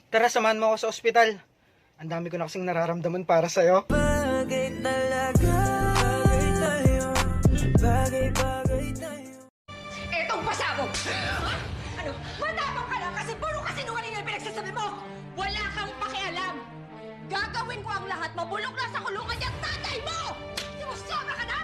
Tara, samahan mo ako sa ospital. Ang dami ko na kasing nararamdaman para sa'yo. Bagay talaga. Bagay tayo. Bagay, bagay tayo. Etong pasabog! Ano? Matapang ka lang kasi puro kasinungaling ang pinagsasabi mo! Wala kang pakialam! Gagawin ko ang lahat! Mabulok na sa kulungan yung tatay mo! Sumusobra ka na!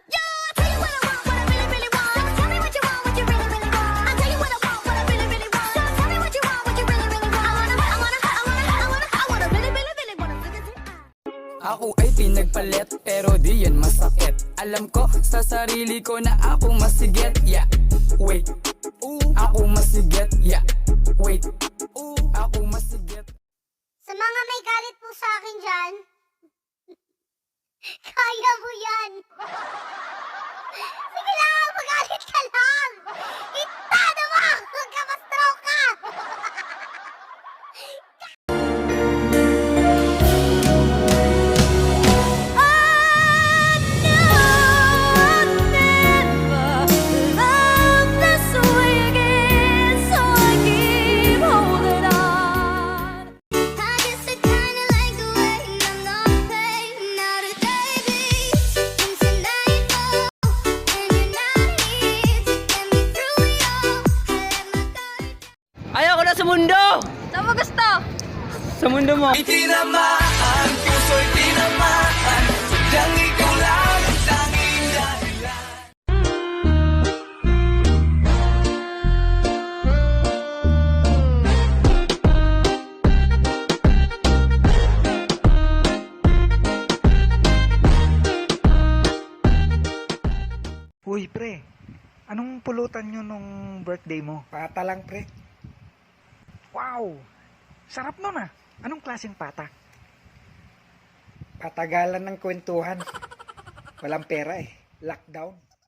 Yo, I tell you what I want, what I really, really want. So tell me what you want, what you really, really want. I tell you what I want, what I really, really want. So tell me what you want, what you really, really want. I wanna, I wanna, I wanna, I wanna, I wanna really, really, really wanna. Ako ay pinagpalit pero di yan masakit. Alam ko sa sarili ko na ako masigit. Yeah, wait. Ako masigit. Yeah, wait. Ako masigit. Sa mga may galit po sa akin dyan, kaya mo yan. Sige lang, magalit ka lang. Itado mo! Huwag ka ma-stroke ka! I know I'll never love this way again, so I keep holding on. I guess I kinda like the way I'm not paid, not a day bleeds into nightfall, and you're not here to get me through it all. I let my guard Ayoko na sa mundo! Saan mo gusto? Sa mundo mo. Itinamaan, puso'y tinamaan. Sadyang ikaw lang ang tanging dahilan. Uy, pre. Anong pulutan nyo nung birthday mo? Pata lang, pre. Wow! Sarap nun ah. Anong klaseng pata? Patagalan ng kwentuhan. Walang pera eh. Lockdown.